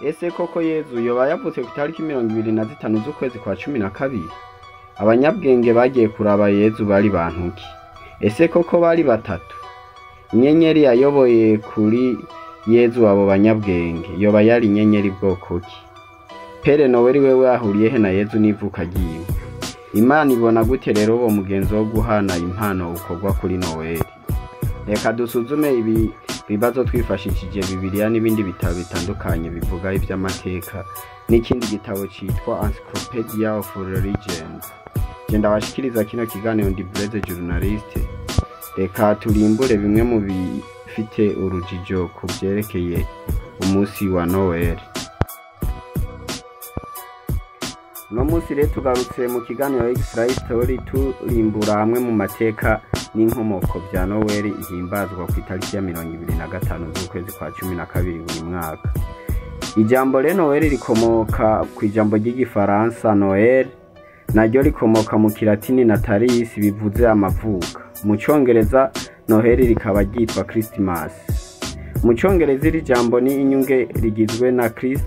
Ese koko Yezu yoba yavutse ku itariki 25 z'ukwezi kwa 12? Abanyabwenge bagiye kuraba Yezu bari bantu ki? Ese koko bari batatu? Inyenyeri yayoboye kuri Yezu abo banyabwenge yoba yari inyenyeri bwoko ki? Père Noël wewe ahuriye he na Yezu n'ivuka ryiwe? Imana ibona gute rero uwo mugenzo wo guhana impano ukorwa kuri Noel? Reka dusuzume ibi bibazo twifashishije Bibiliya n'ibindi bitabo bitandukanye bivuga ivy'amateka n'ikindi gitabo citwa Encyclopedia of Religions. Je ndabashikiriza kino kiganiro ndi Blaise Journaliste. Reka turimbure bimwe mu bifite urujijo ku vyerekeye umunsi wa Noel. Uno munsi rero tugarutse mu kiganiro Extra Story turimbura hamwe mu mateka n'inkomoko vya Noel ihimbazwa ku itariki ya 25 z'ukwezi kwa 12 buri mwaka. Ijambo rero Noel rikomoka ku ijambo ry'igifaransa Noel, naryo rikomoka mu kilatini natalis bivuze amavuka. Mu congereza Noel rikaba ryitwa Christmas. Mu congereza iri jambo ni inyunge rigizwe na Christ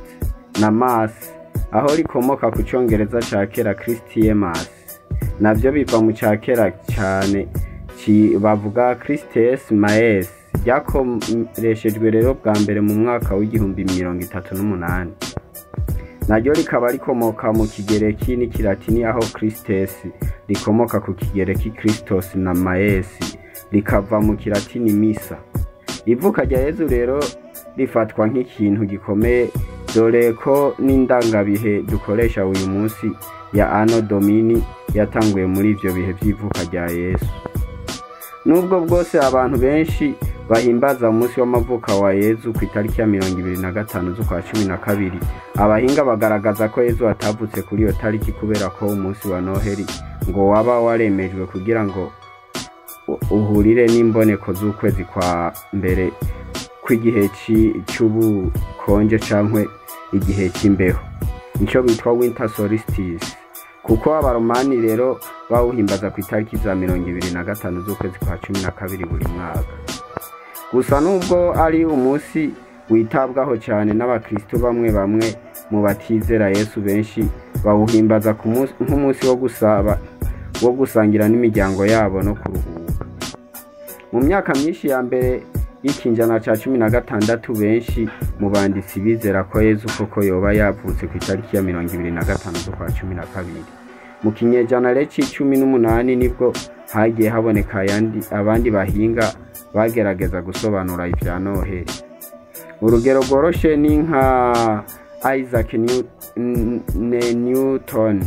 na Mass, aho rikomoka ku congereza ca kera Christmas. Navyo biva mu ca kera cane bavuga Christes Maes, ryakoreshejwe rero bwa mbere mu mwaka w'1038. Naryo rikaba rikomoka mu kigereki n'ikilatini, aho Christes rikomoka ku kigereki Christos na Maes rikava mu kilatini misa. Ivuka rya Yezu rero rifatwa nk'ikintu gikomeye, dore ko n'indangabihe dukoresha uyu munsi ya Anno Domini yatanguye muri ivyo bihe vy'ivuka rya Yesu. Nubwo bwose abantu benshi bahimbaza umunsi w'amavuka wa Yezu ku itariki ya 25 z'ukwa 12, abahinga bagaragaza ko Yezu atavutse kuri iyo tariki kubera ko umunsi wa Noheli ngo waba waremejwe kugira ngo uhurire n'imboneko z'ukwezi kwa mbere kw'igihe c'ubukonje cankwe igihe c'imbeho, nico bitwa winter solstice, kuko abaromani rero bawuhimbaza ku itariki za 25 z'ukwezi kwa 12 buri mwaka. Gusa nubwo ari umunsi witabwaho cyane n'abakristo bamwe bamwe mu batizera Yesu, benshi bawuhimbaza nk'umunsi wo gusaba, wo gusangira n'imiryango yabo no kuruhuka. Mu myaka myinshi ya mbere y'ikinjana ca 16, benshi mu banditsi bizera ko Yezu koko yoba yavutse ku itariki ya 25 z'ukwa 12. Mu kinyejana rero c'18 nibwo hagiye haboneka abandi bahinga bagerageza gusobanura ivya Noheli. Urugero rworoshe ni nka Isaac Newton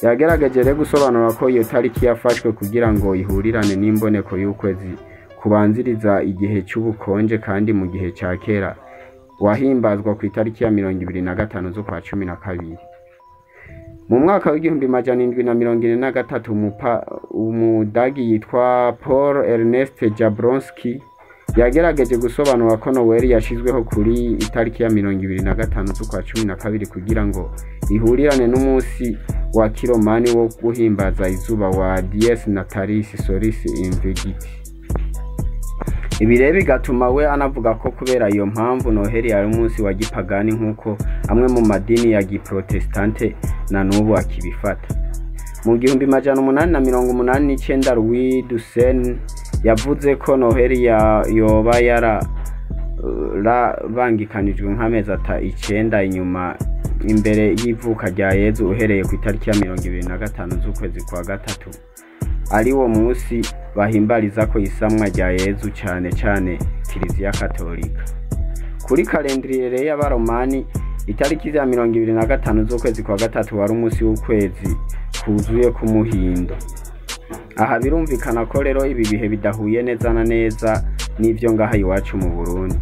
yagerageje rero gusobanura ko iyo tariki yafashwe kugira ngo ihurirane n'imboneko y'ukwezi kubanziriza igihe c'ubukonje, kandi mu gihe ca kera wahimbazwa ku itariki ya 25 z'ukwa 12. Mu mwaka w'1743 umudagi yitwa Paul Ernest Jablonski yagerageje gusobanura ko Noel yashizweho kuri itariki ya 25 z'ukwa 12 kugira ngo ihurirane n'umunsi wa kiromani wo guhimbaza izuba wa Dies Natalis Solis Invicti. Ibi rero bigatuma we anavuga ko kubera iyo mpamvu Noheli ari umunsi wa gipagani nk'uko amwe mu madini ya giprotestante na n'ubu akibifata. Mu 1889 Louis Duchesne yavuze ko Noheli yoba yarabangikanijwe nk'amezi 9 inyuma imbere y'ivuka rya Yezu, uhereye ku itariki ya 25 z'ukwezi kwa 3, ari wo munsi bahimbariza ko isamwa rya Yezu cane cane Kiliziya Katolika. Kuri kalendriye y'abaromani itariki ya 25 z'ukwezi kwa 3 wari umunsi w'ukwezi kuzuye ku muhindo. Aha birumvikana ko rero ibi bihe bidahuye neza na neza n'ivyo ngaha iwacu mu Burundi.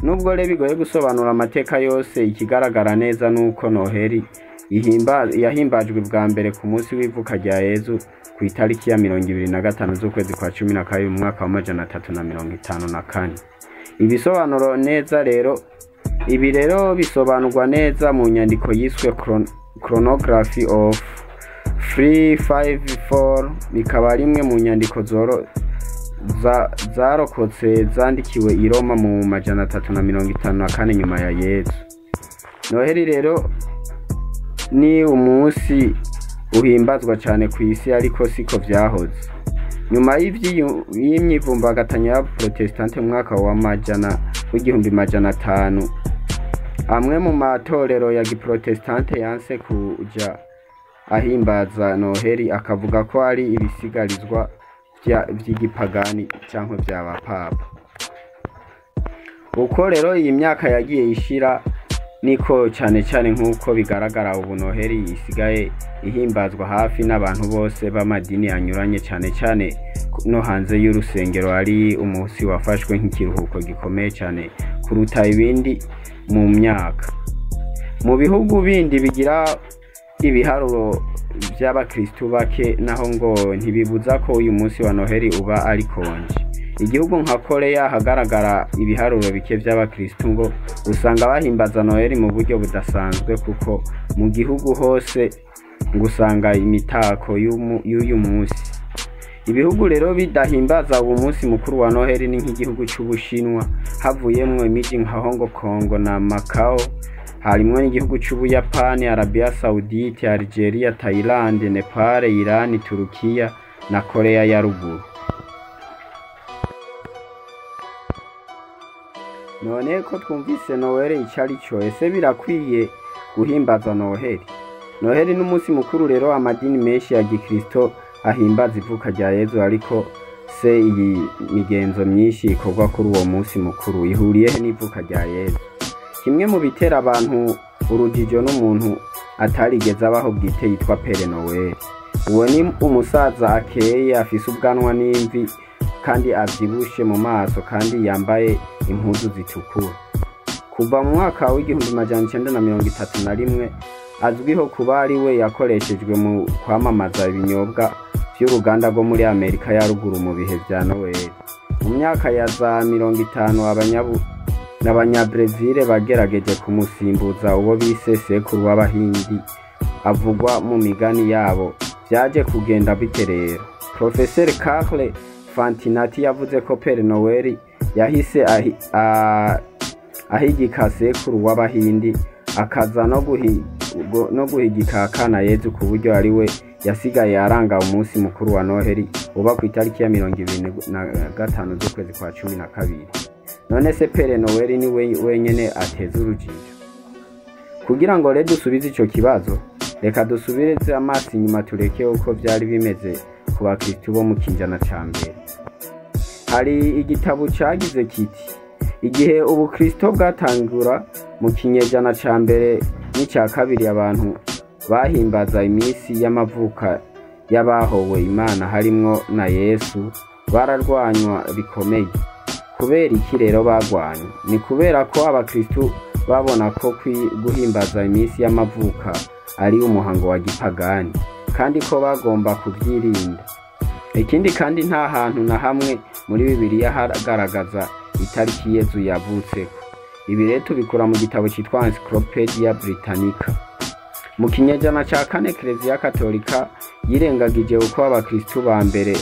Nubwo rero bigoye gusobanura amateka yose, ikigaragara neza nuko Noheli yahimbajwe bwa mbere ku munsi w'ivuka rya Yezu ku itariki ya 25 z'ukwezi kwa 12 mu mwaka wa 354. Ibisobanuro neza rero, ibi rero bisobanurwa neza mu nyandiko yiswe Chronography of 354, bikaba rimwe mu nyandiko zarokotse zandikiwe i Roma mu 354 nyuma ya Yezu. Noheli rero ni umunsi uhimbazwa cyane ku isi, ariko siko vyahoze. Nyuma y'imyivumbagatanyo ya Protestante mu mwaka wa 1500, amwe mu matorero ya giprotestante yanse kuja ahimbaza Noheli, akavuga ko ari ibisigarizwa vy'igipagani canke vy'abapapa. Uko rero iyi myaka yagiye ishira, niko cane cane nk'uko bigaragara ubu Noheli isigaye ihimbazwa hafi n'abantu bose b'amadini anyuranye, cane cane no hanze y'urusengero. Ari umunsi wafashwe nk'ikiruhuko gikomeye cane kuruta ibindi mu myaka. Mu bihugu bindi bigira ibiharuro vy'abakristu bake naho ngo ntibibuza ko uyu munsi wa Noheli uba ari konje. Igihugu nka Korea, hagaragara ibiharuro bike vy'abakristu, ngo usanga bahimbaza Noheli mu buryo budasanzwe, kuko mu gihugu hose ngo usanga imitako y'uyu munsi. Ibihugu rero bidahimbaza uwo munsi mukuru wa Noheli ni nk'igihugu c'Ubushinwa, havuyemwo imiji nka Hong Kong na Macau, harimwo n'igihugu c'Ubuyapani, Arabia Saudite, Algeria, Thailand, Nepal, Iran, Turukiya na Korea ya Ruguru. None ko twumvise Noheli ico ari co, ese birakwiye guhimbaza Noheli? Noheli n'umunsi mukuru rero amadini menshi ya gikristo ahimbaza ivuka rya Yezu, ariko se iyi migenzo myinshi ikorwa kuri uwo munsi mukuru ihuriye he n'ivuka rya Yezu? Kimwe mu bitera abantu urujijo n'umuntu atarigeze abaho bwite yitwa Père Noel. Uwo ni umusaza akeye, afise ubwanwa n'imvi, kandi avyibushe mu maso, kandi yambaye impuzu zitukura. Kuva mu mwaka wa 1931 azwiho kuba ari we yakoreshejwe mu kwamamaza ibinyobwa vy'uruganda rwo muri Amerika ya ruguru mu bihe vya Noel. Mu myaka ya za 50 abanyabrezile bagerageje kumusimbuza uwo bise sekuru w'abahindi avugwa mu migani yabo. Vyaje kugenda bite rero? Professeur Carle Fantinati yavuze ko Père Noel yahise ahigika sekuru w'abahindi, akaza no guhigika akana Yezu, ku buryo ari we yasigaye aranga umunsi mukuru wa Noheli uba ku itariki ya 25 z'ukwezi kwa 12. None se Père Noel ni we wenyene ateza urujijo? Kugira ngo rero dusubize ico kibazo, reka dusubirize amaso inyuma, tureke uko vyari bimeze ku bakristu bo mu kinjana ca mbere. Hari igitabo cagize kiti: igihe ubukristo bwatangura mu kinyejana ca mbere n'icya kabiri, abantu bahimbaza iminsi y'amavuka y'abahowe Imana harimwo na Yesu bararwanywa bikomeye. Kubera iki rero bagwanywa? Ni kubera ko abakristu babona ko guhimbaza iminsi y'amavuka ari umuhango wa gipagani, kandi ko bagomba kubyirinda. Ikindi kandi, nta hantu na hamwe muri Bibiliya hagaragaza itariki Yezu yavutseko. Ibi rero tubikura mu gitabo cyitwa Encyclopedia Britannica. Mu kinyejana ca kane, Kiliziya Katolika yirengagije uko abakristu ba mbere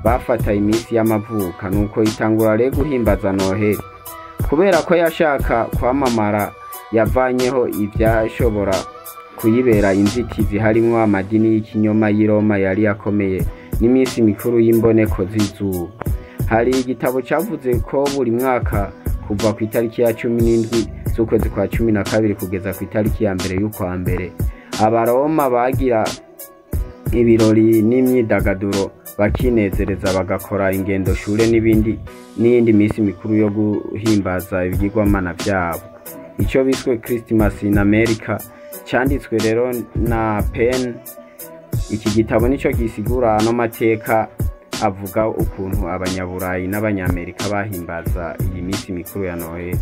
bafata iminsi y'amavuka, nuko itangura rero guhimbaza Noheli. Kubera ko yashaka kwamamara, yavanyeho ivyashobora kuyibera inzitizi, harimwo amadini y'ikinyoma y'i Roma yari akomeye n'iminsi mikuru y'imboneko z'izuba. Hari igitabo cavuze ko buri mwaka kuva ku itariki ya 17 z'ukwezi kwa 12 kugeza ku itariki ya 1 y'ukwa mbere, abaroma bagira ibirori n'imyidagaduro, bakinezereza, bagakora ingendo shure n'ibindi n'iyindi minsi mikuru yo guhimbaza ibigirwamana vyabo, ico biswe Christmas in America, canditswe rero na Penn. Iki gitabo nico gisigura ano mateka, avuga ukuntu abanyaburayi n'abanyamerika bahimbaza iyi minsi mikuru ya Noheli.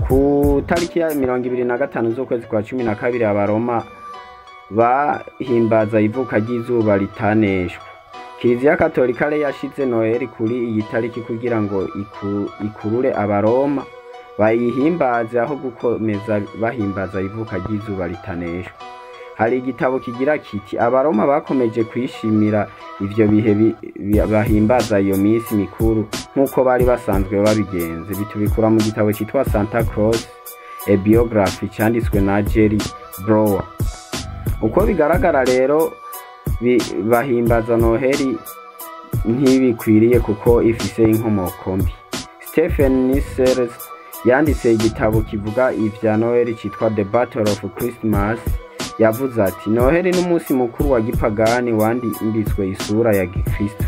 Ku tariki ya 25 z'ukwezi kwa 12, abaroma bahimbaza ivuka ry'izuba ritaneshwa. Kiliziya Katolika rero yashize Noheli kuri iyi tariki kugira ngo ikurure abaroma bayihimbaze aho gukomeza bahimbaza ivuka ry'izuba ritaneshwa. Hari igitabo kigira kiti: abaroma bakomeje kwishimira ivyo bihe bahimbaza iyo minsi mikuru nk'uko bari basanzwe babigenze. Bitubikura mu gitabo cyitwa Santa Claus. A Biography cyanditswe na Jerry Brower. Uko bigaragara rero, bahimbaza Noheli ntibikwiriye kuko ifise inkomoko mbi. Stephen Sears yanditse igitabo kivuga ivya Noheli citwa The Battle of Christmas. Yavuze ati: "Noheli n'umunsi mukuru wa gipagani wanditswe isura ya gikristo.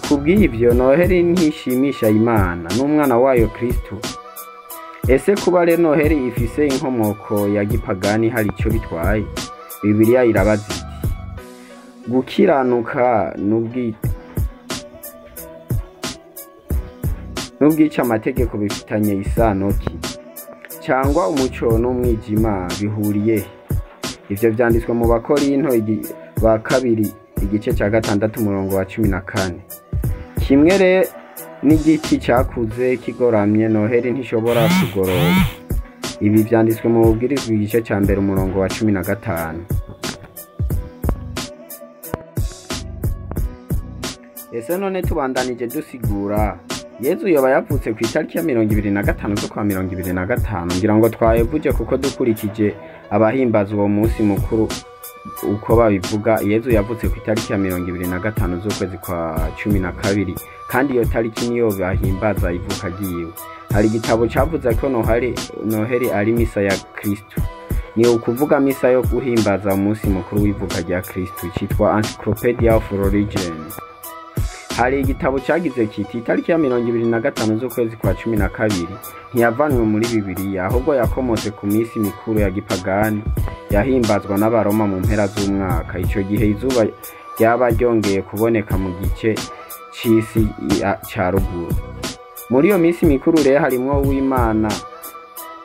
Kubw'ivyo Noheli ntishimisha Imana n'umwana wayo Kristo." Ese kuba rero Noheli ifise inkomoko ya gipagani hari ico bitwaye? Bibiliya irabaza iti: "Gukiranuka n'ubwica amategeko bifitanye isano ki? Cyangwa umuco n'umwijima bihuriye he?" Ivyo vyanditswe mu Bakorinto ba kabiri, igice cya 6, umurongo wa 14. Kimwe re n'igiti cyakuze kigoramye, Noheli ntishobora kugororwa. Ibi vyanditswe mu Bubwirizwa, igice cya 1, umurongo wa 15. Ese none tubandanije dusigura, Yezu yoba yavutse ku itariki ya 25 z'ukwa 25? Ngira ngo twayevuje, kuko dukurikije abahimbaza uwo munsi mukuru uko babivuga, Yezu yavutse ku itariki ya 25 z'ukwezi kwa 12, kandi iyo tariki niyo bahimbaza ivuka ryiwe. Hari igitabo cavuze ko Noheli ari misa ya Kristo, ni ukuvuga misa yo guhimbaza umunsi mukuru w'ivuka rya Kristo, citwa Encyclopedia of Religion. Hari igitabo cyagize kiti: "Itariki ya 25 z'ukwezi kwa 12 ntiyavanwe muri Bibiliya, ahubwo yakomotse ku minsi mikuru ya gipagani yahimbazwa n'Abaroma mu mpera z'umwaka. Ico gihe izuba ryaba ryongeye kuboneka mu gice c'isi ca ruguru." Muri iyo minsi mikuru rero harimwo uw'imana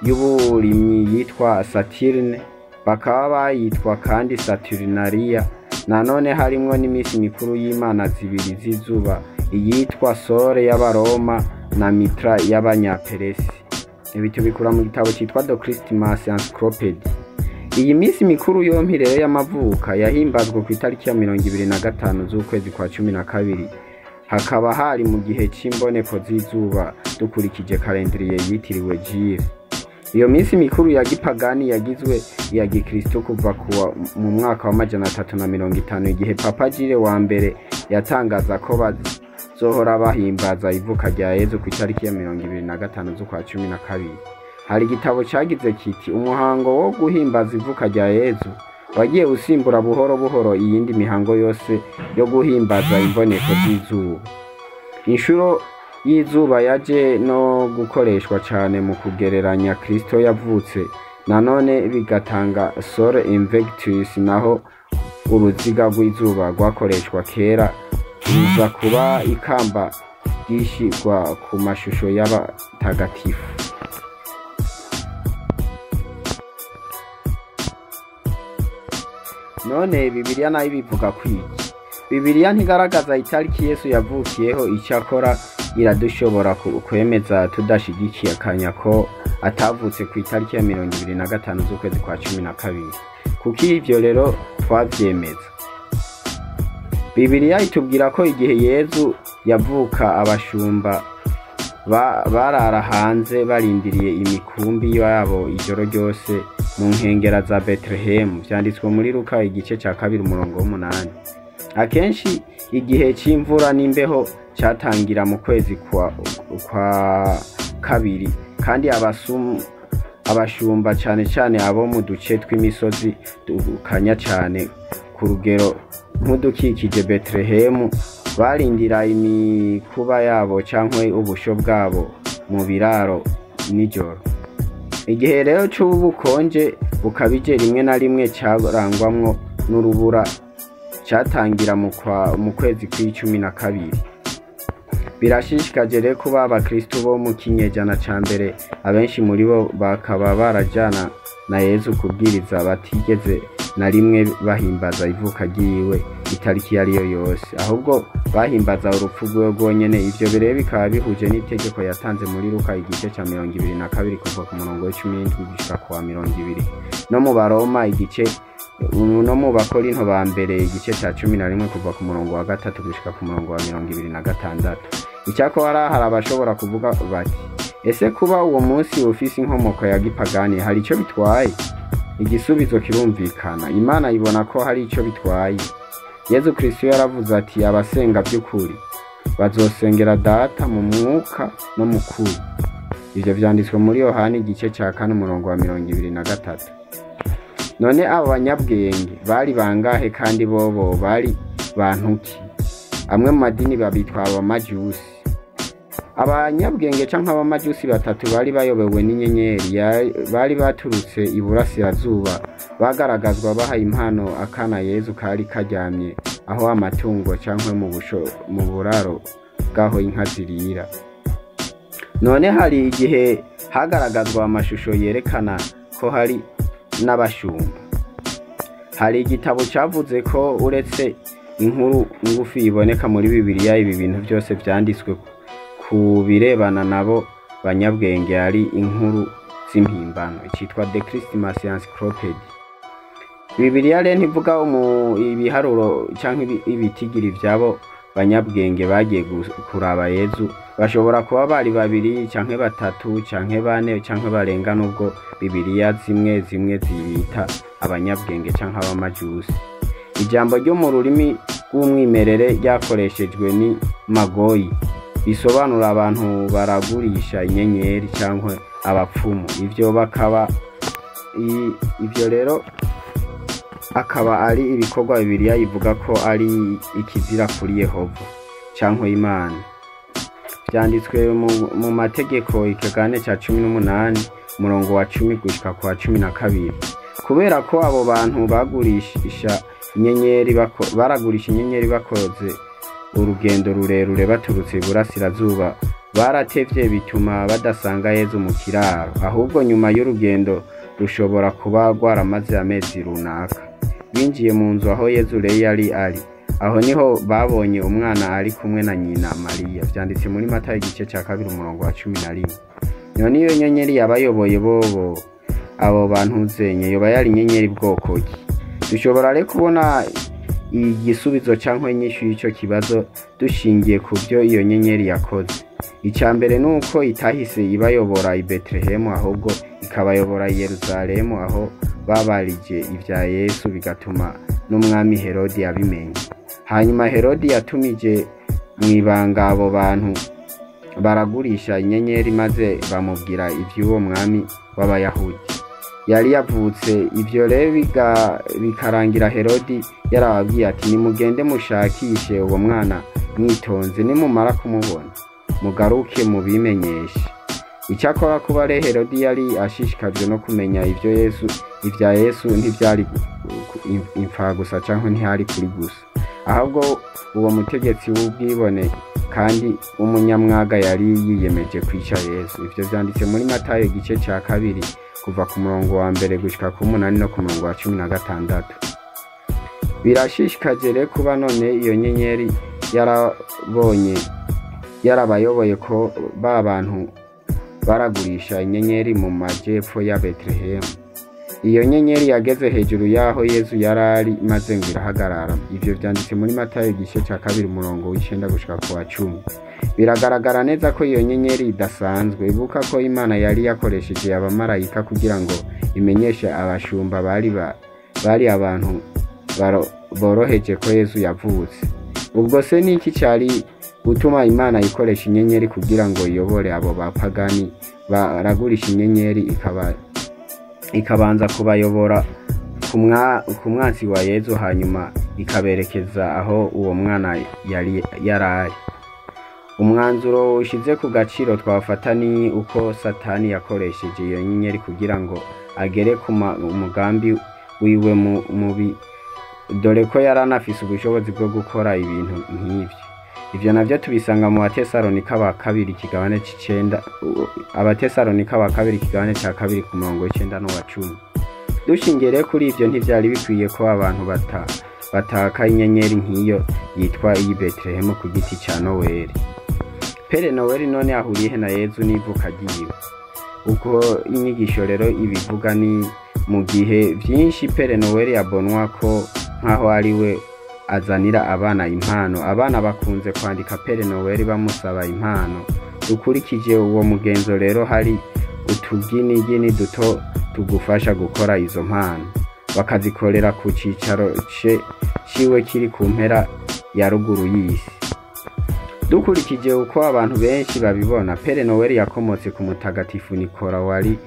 y'uburimyi yitwa Saturne, bakaba bayitwa kandi Saturnalia. Nanone harimwo n'iminsi mikuru y'imana zibiri z'izuba, iyitwa Sole y'Abaroma na Mitra y'Abanyaperesi. Ibi tubikura mu gitabo cyitwa The Christmas Encyclopedia. Iyi minsi mikuru yompi rero y'amavuka yahimbazwa ku itariki ya 25 z'ukwezi kwa 12, hakaba hari mu gihe c'imboneko z'izuba dukurikije calendrier yitiriwe Jules. Iyo minsi mikuru ya gipagani yagizwe iya gikristo kuva mu mwaka wa 350, igihe Papa Jules wa mbere yatangaza ko bazohora bahimbaza ivuka rya Yezu ku itariki ya 25 z'ukwa 12. Hari igitabo cagize kiti: "Umuhango wo guhimbaza ivuka rya Yezu wagiye usimbura buhoro buhoro iyindi mihango yose yo guhimbaza imboneko z'izuba. Inshuro y'izuba yaje no gukoreshwa cyane mu kugereranya Kristo yavutse, nanone bigatanga Sol Invictus. Naho uruziga rw'izuba rwakoreshwa kera ruza kuba ikamba ryishirwa ku mashusho y'abatagatifu." None Bibiliya nayo ibivuga kwiki? Bibiliya ntigaragaza itariki Yesu yavukiyeho. Icyakora iradushobora kwemeza tudashigikiye akanya ko atavutse ku itariki ya 25 z'ukwezi kwa 12. Kuko ivyo rero twavyemeza, Bibiliya itubwira ko igihe Yezu yavuka abashumba barara hanze barindiriye imikumbi yabo ijoro ryose mu nkengera za Betelehemu. Vyanditswe muri Luka, igice ca 2, umurongo w'8. Akenshi igihe c'imvura n'imbeho cyatangira mu kwezi kwa kabiri, kandi abashumba, cane cane abo mu duce tw'imisozi dukanya cane ku rugero nk'udukikije Betelehemu, barindira imikuba yabo canke ubusho bwabo mu biraro nijoro. Igihe rero c'ubukonje bukabije, rimwe na rimwe carangwamwo n'urubura, cyatangira mu kwezi kw'12. Birashishikaje rero kuba abakristo bo mu kinyejana ca mbere, abenshi muri bo bakaba barajana na Yezu kubwiriza, batigeze na rimwe bahimbaza ivuka ryiwe itariki iyo ariyo yose, ahubwo bahimbaza urupfu rwiwe rwonyene. Ivyo rero bikaba bihuje n'itegeko yatanze muri Luka, igice ca 22, kuva ku murongo w'17 gushika ku wa 20, no mu Baroma igice no mu Bakorinto ba mbere, igice ca 11, kuva ku murongo wa 3 gushika ku murongo wa 26. Icyakora hari abashobora kuvuga bati: Ese kuba uwo munsi ufise inkomoko ya gipagani hari ico bitwaye? Igisubizo kirumvikana. Imana ibona ko hari ico bitwaye. Yezu Kristo yaravuze ati abasenga by'ukuri bazosengera Data mu mwuka no mu kuri. Ivyo vyanditswe muri Yohana igice ca 4 umurongo wa 23. None abo banyabwenge bari bangahe kandi bobo bari bantu ki? Amwe mu madini babitwa abamajusi. Abanyabwenge canke abamajusi batatu bari bayobewe n'inyenyeri bari baturutse iburasirazuba, bagaragazwa baha impano akana Yezu kari karyamye aho amatungo canke mu buraro bw'aho inka zirira. None hari igihe hagaragazwa amashusho yerekana ko hari n'abashumba. Hari igitabo cavuze ko uretse inkuru ngufi iboneka muri Bibiliya, ibi bintu byose vyanditswe ku birebana nabo banyabwenge ari inkuru z'impimbano, citwa The Christmas Encyclopedia. Bibiliya rero ntivuga ibiharuro canke ibitigiri vy'abo banyabwenge bagiye kuraba Yezu. Bashobora kuba bari babiri canke batatu canke bane canke barenga, nubwo Bibiliya zimwe zimwe zibita abanyabwenge canke abamajusi. Ijambo ryo mu rurimi rw'umwimerere ryakoreshejwe ni magoyi, bisobanura abantu baragurisha inyenyeri canke abapfumu. Ivyo bakaba ivyo rero akaba ari ibikorwa Bibiliya ivuga ko ari ikizira kuri Yehova canke Imana. Vyanditswe mu mategeko ikigane ca 18 umurongo wa 10 gushika kwa 12. Kubera ko abo bantu bagurisha inyenyeri baragurisha inyenyeri bakoze urugendo rurerure baturutse iburasirazuba, baratevye bituma badasanga Yezu mu kiraro, ahubwo nyuma y'urugendo rushobora kuba rwaramaze amezi runaka. Binjiye mu nzu aho Yezu rero yari ari, aho niho babonye umwana ari kumwe na nyina Mariya. Vyanditse muri Matayo igice ca 2 umurongo wa 11. None iyo nyenyeri yabayoboye bobo abo bantu zenye yoba yari inyenyeri bwoko ki? Dushobora rero kubona igisubizo canke inyishu y'ico kibazo dushingiye ku byo iyo nyenyeri yakoze. Ica mbere nuko itahise ibayobora i Betelehemu, ahubwo ikabayobora i Yerusalemu aho babarije ivya Yesu, bigatuma n'umwami Herodi abimenya. Hanyuma Herodi yatumije mw'ibanga abo bantu baragurisha inyenyeri, maze bamubwira ivy'uwo mwami w'Abayahudi yari yavutse. Ivyo rero bikarangira Herodi yarababwiye ati nimugende mushakishe uwo mwana mwitonze, nimumara kumubona mugaruke mubimenyeshe. Icyakora kuba rero Herodi yari ashishikajwe no kumenya ivyo Yesu, ivya Yesu ntivyari imfa gusa canke ntihari kuri gusa, ahubwo uwo mutegetsi w'ubwibone kandi w'umunyamwaga yari yiyemeje kwica Yesu. Ivyo vyanditse muri Matayo igice ca 2 kuva ku murongo wa 1 gushika ku 8 no ku murongo wa 16. Birashishikaje rero kuba none iyo nyenyeri yarabayoboye ko ba bantu baragurisha inyenyeri mu majepfo ya Betelehemu. Iyo nyenyeri yageze hejuru yaho Yezu yarari maze ngo irahagarara. Ivyo vyanditse muri Matayo igice ca 2 umurongo w'9 gushika ku wa 10. Biragaragara neza ko iyo nyenyeri idasanzwe. Ibuka ko Imana yari yakoresheje abamarayika kugira ngo imenyeshe abashumba bari abantu boroheje ko Yezu yavutse. Ubwo se niki cari gutuma Imana ikoresha inyenyeri kugira ngo iyobore abo bapagani baragurisha inyenyeri ikabanza kubayobora ku mwansi wa Yezu, hanyuma ikaberekeza aho uwo mwana yari yarari? Umwanzuro ushize ku gaciro twafata ni uko Satani yakoresheje iyo nyenyeri kugira ngo agere ku mugambi wiwe mubi, dore ko yaranafise ubushobozi bwo gukora ibintu nk'ivyo. Ivyo navyo tubisanga mu Batesalonika ba kabiri kigabane c'icenda, Abatesalonika ba kabiri kigabane ca 2 ku murongo w'icenda n'uwa 10. Dushingiye kuri ivyo, ntivyari bikwiye ko abantu bataka inyenyeri nk'iyo yitwa iyi Betelehemu ku giti ca Noweli. Pere Noweli none ahuriye na Yezu n'ivuka ryiwe? Uko inyigisho rero ibivuga ni mu gihe vyinshi Pere Noweli abonwa ko nkaho ari we azanira abana impano. Abana bakunze kwandika Pere Noweli bamusaba impano Dukurikije uwo mugenzo rero, hari utuginigini duto tugufasha gukora izo mpano, bakazikorera ku cicaro ciwe kiri ku mpera ya ruguru y'isi. Dukurikije uko abantu benshi babibona, Père Noël yakomotse ku mutagatifu Nikora, wari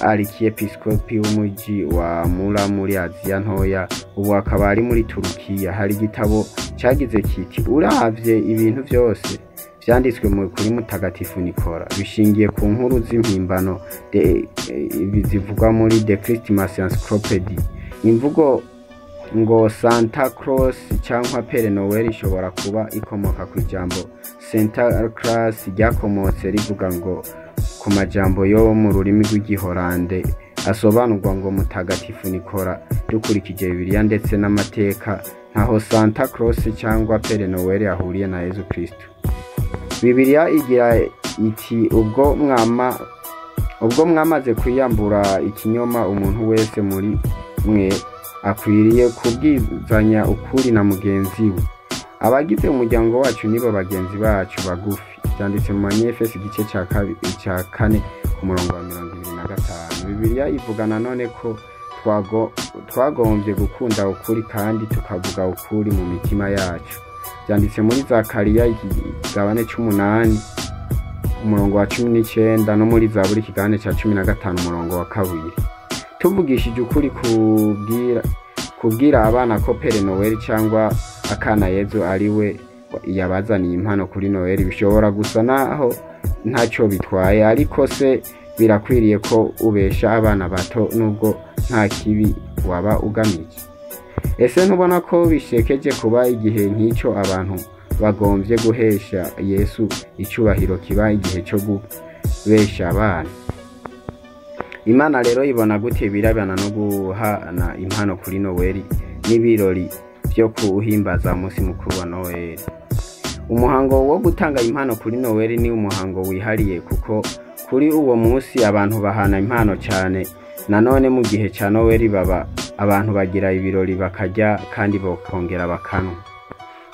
arikiepiskopi w'umuji wa Mura muri Aziya Ntoya, ubu akaba ari muri Turukiya. Hari igitabo cagize kiti: "Uravye ibintu vyose vyanditswe kuri mutagatifu Nikora bishingiye ku nkuru z'impimbano zivugwa muri The Christmas Encyclopedia." Imvugo ngo Santa Claus cyangwa Père Noël ishobora kuba ikomoka ku ijambo Santa Claus, ryakomotse rivuga ngo ku majambo yo mu rurimi rw'Igihorande asobanurwa ngo mutagatifu Nikora. Dukurikije Bibiliya ndetse n'amateka, ntaho Santa Claus cyangwa Père Noël ahuriye na Yezu Kristo. Bibiliya igira iti: Ubwo mwamaze kwiyambura ikinyoma, umuntu wese muri mwe akwiriye kubwizanya ukuri na mugenzi we. Abagize umuryango wacu nibo bagenzi bacu bagufi." Byanditse mu Banyefesi igice cya 4 ku murongo wa 25. Bibiliya ivuga nanone ko twagombye gukunda ukuri kandi tukavuga ukuri mu mitima yacu. Byanditse muri Zakariya ikigabane c'umunani umurongo wa 19, no muri Zaburi ikigabane cya 15 umurongo wa 2. Tuvugishije ukuri, kubwira abana ko Père Noël cyangwa akana Yezu ari we yabazaniye impano kuri Noel bishobora gusa naho ntacyo bitwaye. Ariko se birakwiriye ko ubesha abana bato, nubwo nta kibi waba ugamije? Ese ntubona ko bishekeje kuba igihe nk'icyo abantu bagombye guhesha Yesu icyubahiro kiba igihe cyo kubesha abana? Imana rero ibona gute ibirabana no guhana impano kuri Noweli n'ibirori byo kuhimbaza umunsi mukuru wa Noweli? Umuhango wo gutanga impano kuri Noweli ni umuhango wihariye, kuko kuri uwo munsi abantu bahana impano cyane. Nanone mu gihe cya Noweli baba abantu bagira ibirori, bakarya kandi bakongera bakanwa.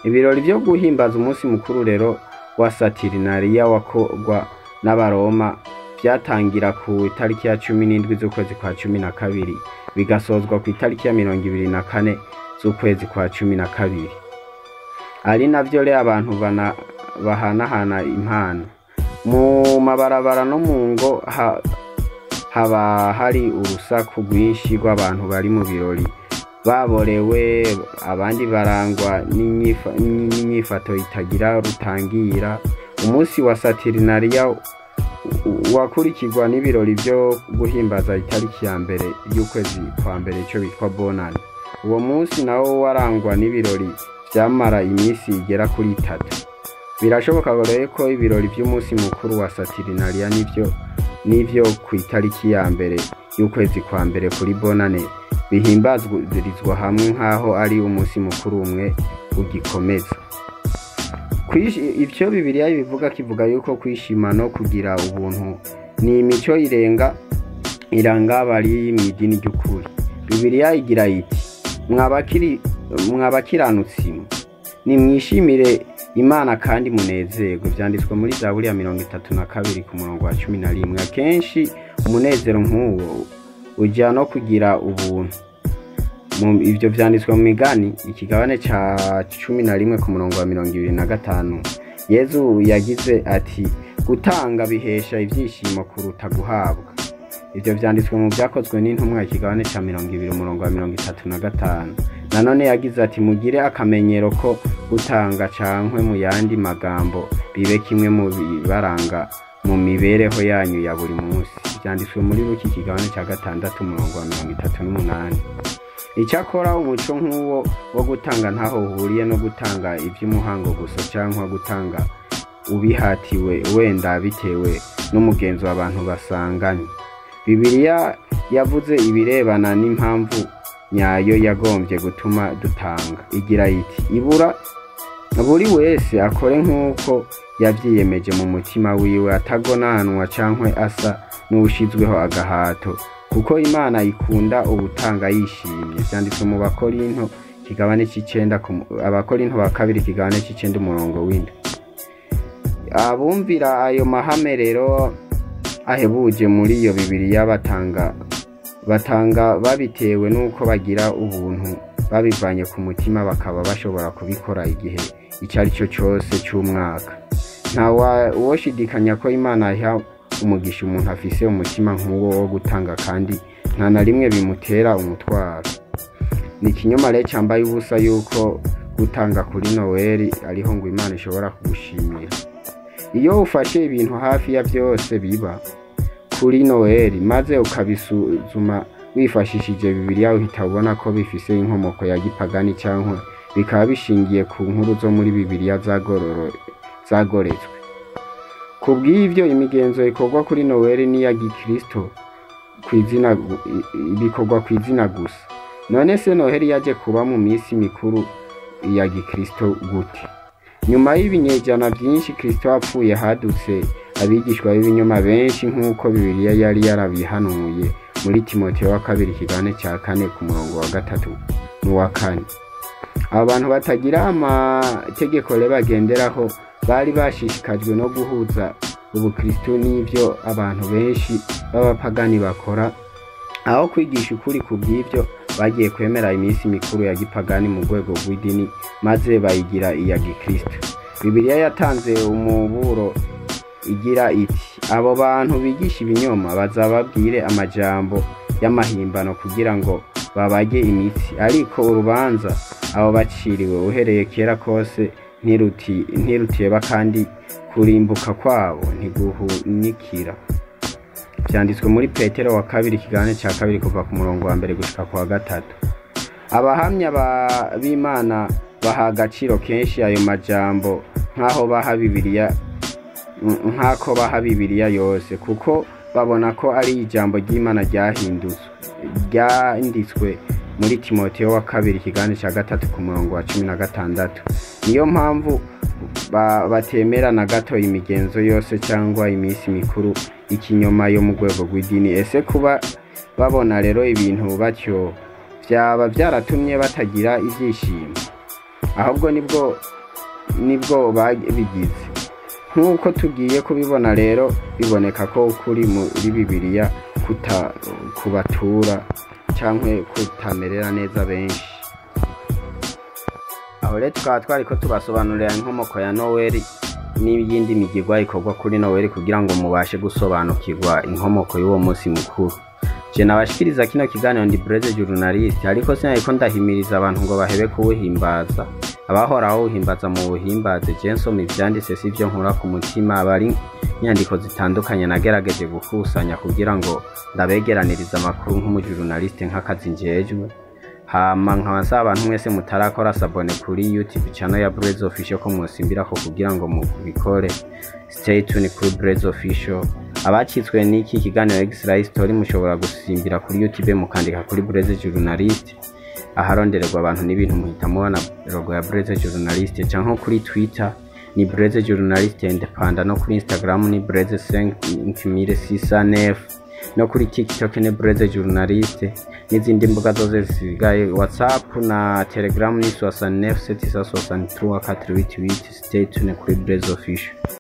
Ibirori byo guhimbaza umunsi mukuru rero wa Satirinariya wakorwa n'Abaroma byatangira ku itariki ya 17 z'ukwezi kwa 12, bigasozwa ku itariki ya 24 z'ukwezi kwa 12, ari navyo rero abantu bahanahana impano. Mu mabarabara no mu ngo haba hari urusaku rwinshi rw'abantu bari mu birori baborewe, abandi barangwa n'inyifato itagira rutangira. Umunsi wa Satirinariya wakurikirwa n'ibirori byo guhimbaza itariki ya 1 y'ukwezi kwa mbere, icyo bitwa Bonani. Uwo munsi nawo warangwa n'ibirori byamara iminsi igera kuri 3. Birashoboka rero ko ibirori by'umunsi mukuru wa Satirinariya n'ivyo ku itariki ya 1 y'ukwezi kwa mbere kuri Bonane bihimbazirizwa hamwe nk'aho ari umunsi mukuru umwe ugikomeza. Ivyo Bibiliya bivuga, kivuga yuko kwishima no kugira ubuntu ni imico iranga abari mu idini ry'ukuri. Bibiliya igira iti: "Mwabakiranutsi mwe, nimwishimire Imana kandi munezerwe." Vyanditswe muri Zaburi ya 32 ku murongo wa 11. Akenshi umunezero nk'uwo uja no kugira ubuntu. Ivyo vyanditswe mu Migani ikigabane ca 11 ku murongo wa 25. Yezu yagize ati: "Gutanga bihesha ivyishimo kuruta guhabwa." Ivyo vyanditswe mu Vyakozwe n'Intumwa ikigabane ca 20 umurongo wa 35. Nanone yagize ati: "Mugire akamenyero ko gutanga," cankwe mu yandi magambo bibe kimwe mu bibaranga mu mibereho yanyu ya buri munsi. Vyanditswe muri Luka ikigabane ca 6 umurongo wa 38. Icyakora umuco nk'uwo wo gutanga ntaho uhuriye no gutanga ivy'umuhango gusa cyangwa gutanga ubihatiwe, wenda bitewe n'umugenzo abantu basanganye. Bibiliya yavuze ibirebana n'impamvu nyayo yagombye gutuma dutanga. Igira iti: "Ibura buri wese akore nk'uko yavyiyemeje mu mutima wiwe, atagonanwa cankwe asa n'uwushizweho agahato, kuko Imana ikunda ubutanga yishimye." Vyanditswe mu Bakorinto kigabane c'icenda, Abakorinto ba kabiri ikigabane c'icenda umurongo w'7. Abumvira ayo mahame rero ahebuje muri iyo Bibiliya batanga babitewe n'uko bagira ubuntu babivanye ku mutima, bakaba bashobora kubikora igihe icyo ari cyo cyose cy'umwaka. Nta woshidikanya ko Imana iha umugisha umuntu afise umutima nk'uwo wo gutanga, kandi nta na rimwe bimutera umutwaro. Ni ikinyoma rero cyambaye ubusa yuko gutanga kuri Noweli ariho ngo Imana ishobora kugushimira. Iyo ufashe ibintu hafi ya byose biba kuri Noweli maze ukabisuzuma wifashishije Bibiliya, uhita ubona ko bifise inkomoko ya gipagani cyangwa bikaba bishingiye ku nkuru zo muri Bibiliya zagoretswe. Ku bw'ibyo, imigenzo ikorwa kuri Noweli n'iya gikristo kw'izina, bikorwa ku izina gusa. None se Noheli yaje kuba mu minsi mikuru ya gikristo gute? Nyuma y'ibinyejana byinshi Kristo apfuye, hadutse abigishwa b'ibinyoma benshi nk'uko Bibiliya yari yarabihanuye muri Timoteyo wa kabiri ikigabane cya 4 ku murongo wa 3 n'uwa 4. Abo bantu batagira amategeko rero bagenderaho bari bashishikajwe no guhuza ubukristo n'ibyo abantu benshi b'abapagani bakora, aho kwigisha ukuri. Ku bw'ibyo bagiye kwemera iminsi mikuru ya gipagani mu rwego rw'idini, maze bayigira iya gikristo. Bibiliya yatanze umuburo igira iti: "Abo bantu bigisha ibinyoma bazababwire amajambo y'amahimbano kugira ngo babage imitsi, ariko urubanza abo baciriwe uhereye kera kose ntiruteba, kandi kurimbuka kwabo ntiguhunikira." Byanditswe muri Petero wa kabiri ikigabane cya 2 kuva ku murongo wa 1 gushika ku wa 3. Abahamya b'Imana baha agaciro kenshi ayo majambo nk'aho baha Bibiliya, nk'ako baha Bibiliya yose, kuko babona ko ari ijambo ry'Imana ryahindutse ryanditswe muri Timoteyo wa kabiri ikigabane cya 3 ku murongo wa 16. Niyo mpamvu batemera na gato imigenzo yose cyangwa iminsi mikuru y'ikinyoma yo mu rwego rw'idini. Ese kuba babona rero ibintu batyo byaba byaratumye batagira ibyishimo? Ahubwo nibwo babigize. Nk'uko tugiye kubibona rero, biboneka ko ukuri muri Bibiliya kuta kubatura cyangwa kutamerera neza benshi. Aho rero tukaba twari ko tubasobanurira inkomoko ya Noweli n'iyindi migirwa ikorwa kuri Noweli, kugira ngo mubashe gusobanukirwa inkomoko y'uwo munsi mukuru. Je nabashikiriza kino kiganiro ndi Breze journaliste, ariko sinariko ndahimiriza abantu ngo bahebe kuwuhimbaza. Abahora bawuhimbaza mu buhimbaze. Je nsoma ivyanditse, sivyo nkura ku mutima. Abari inyandiko zitandukanye nagerageje gukusanya kugira ngo ndabegeranirize amakuru nk'umujournaliste, nk'akazi njejwe. Hama nkaba nsaba abantu mwese mutarakora s'abonner kuri YouTube channel ya Breze Official ko mwosimbirako kugira ngo mubikore. Stay tuned kuri Breze Official. Abacitswe n'iki kiganiro Extra Story, mushobora gusimbira kuri YouTube mukandika kuri Breze Journalist, aharondererwa abantu n'ibintu muhita mubona logo ya Breze Journalist, canke kuri Twitter ni Breze Journalist Independent, no kuri Instagram ni Breze 5609, no kuri TikTok ni Breze Journalist, n'izindi mbuga zose zisigaye. WhatsApp na Telegram ni 69 763 488. Stay tuned kuri Breze Official.